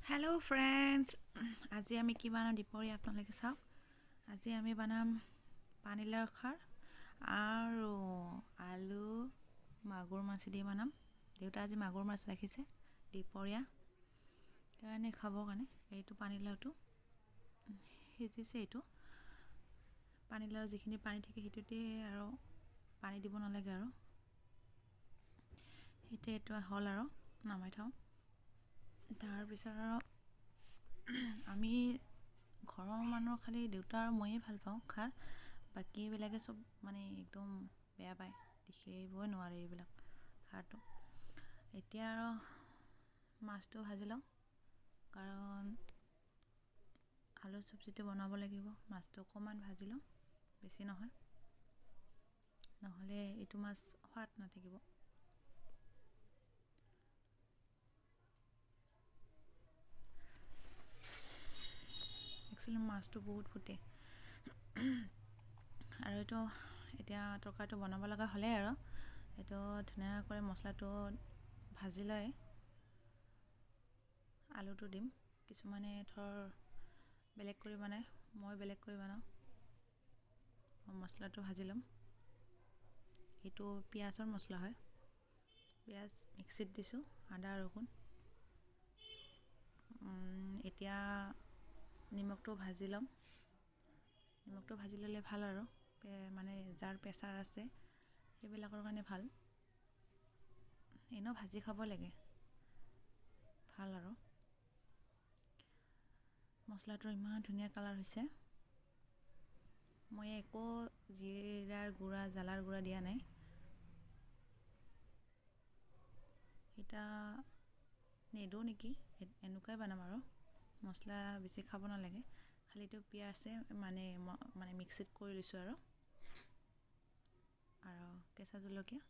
Hello' friends, আজি আমি কি বনাম দুপৰীয়া আপোনালোকে চাওক। আজি আমি বনাম পানীলাওৰ খাৰ আৰু আলু মাগুৰ মাছেদি বনাম। দেউতা আজি মাগুৰ মাছ ৰাখিছে দুপৰীয়া কাৰণে খাবৰ কাৰণে। এইটো পানীলাওটো সিজিছে। এইটো পানীলাওৰ যিখিনি পানী থাকে সেইটোতে আৰু পানী দিব নালাগে আৰু সেইটোৱে এইটো হ'ল আৰু নমাই থওঁ। তাৰপিছত আৰু আমি ঘৰৰ মানুহ খালি দেউতা আৰু ময়ে ভাল পাওঁ খাৰ, বাকীবিলাকে চব মানে একদম বেয়া পায়, দেখিবই নোৱাৰে এইবিলাক খাৰটো। এতিয়া আৰু মাছটো ভাজি লওঁ, কাৰণ আলু চব্জিটো বনাব লাগিব। মাছটো অকণমান ভাজি লওঁ, বেছি নহয়, নহ'লে এইটো মাছ সোৱাদ নাথাকিব। একচুৱেলি মাছটো বহুত ফুটে আৰু এইটো এতিয়া তৰকাৰীটো বনাব লগা হ'লে আৰু এইটো ধুনীয়াকৈ মছলাটো ভাজি লৈ আলুটো দিম। কিছুমানে ধৰ বেলেগ কৰি বনায়, মই বেলেগ কৰি বনাওঁ। মছলাটো ভাজি ল'ম। এইটো পিঁয়াজৰ মছলা হয়, পিঁয়াজ মিক্সিত দিছোঁ, আদা ৰহুন। এতিয়া নিমখটো ভাজি ল'ম। নিমখটো ভাজি ল'লে ভাল আৰু মানে যাৰ প্ৰেছাৰ আছে সেইবিলাকৰ কাৰণে ভাল। এনেও ভাজি খাব লাগে, ভাল আৰু। মছলাটোৰ ইমান ধুনীয়া কালাৰ হৈছে। মই একো জিৰাৰ গুড়া, জ্বালাৰ গুড়া দিয়া নাই। এতিয়া নিদিওঁ নেকি, এনেকুৱাই বনাম আৰু। মছলা বেছি খাব নালাগে, খালি এইটো পিঁয়াজে মানে মানে মিক্সিত কৰি লৈছোঁ আৰু আৰু কেঁচা জলকীয়া।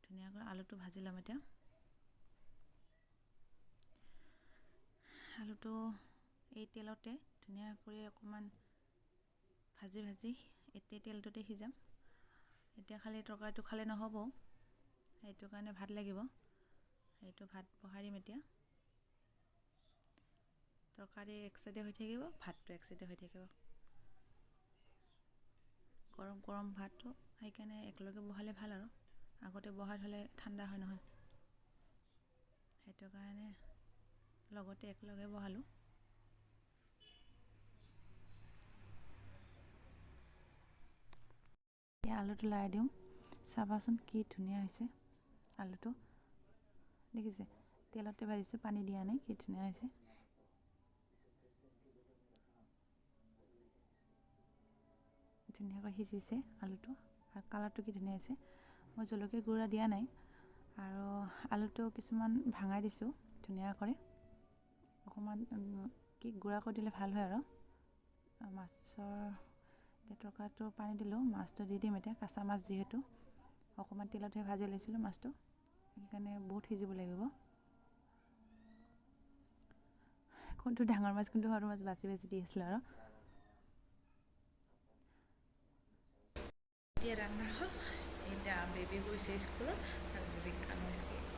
ধুনীয়াকৈ আলুটো ভাজি ল'ম। এতিয়া আলুটো এই তেলতে ধুনীয়াকৈ অকণমান ভাজি ভাজি এতিয়া তেলটোতে সিজাম। এতিয়া খালি তৰকাৰীটো খালে নহ'ব, সেইটো কাৰণে ভাত লাগিব। সেইটো ভাত বহাই দিম। এতিয়া তৰকাৰী এক চাইডে হৈ থাকিব, ভাতটো এক চাইডে হৈ থাকিব। গৰম গৰম ভাতটো সেইকাৰণে একেলগে বহালে ভাল আৰু আগতে বহাই থ'লে ঠাণ্ডা হয় নহয়, সেইটো কাৰণে লগতে একেলগে বহালোঁ। এতিয়া আলুটো লাই দিওঁ, চাবাচোন কি ধুনীয়া হৈছে আলুটো। দেখিছে, তেলতে ভাজিছোঁ, পানী দিয়া নাই, কি ধুনীয়া হৈছে। ধুনীয়াকৈ সিজিছে আলুটো আৰু কালাৰটো কি ধুনীয়া হৈছে। মই জলকীয়া গুড়া দিয়া নাই আৰু আলুটো কিছুমান ভাঙাই দিছোঁ ধুনীয়া কৰি। অকণমান কি গুড়া কৰি দিলে ভাল হয় আৰু মাছৰ। এতিয়া তৰকাৰীটো পানী দিলোঁ, মাছটো দি দিম। এতিয়া কেঁচা মাছ যিহেতু অকণমান তেলতহে ভাজি লৈছিলোঁ মাছটো, সেইকাৰণে বহুত সিজিব লাগিব। কোনটো ডাঙৰ মাছ কোনটো সৰু মাছ বাছি বাছি দি আছিলোঁ আৰু। এতিয়া ৰান্ধা হ'ল। এতিয়া বেবী গৈছে স্কুলত, তাক বেবীক আনো স্কুলত।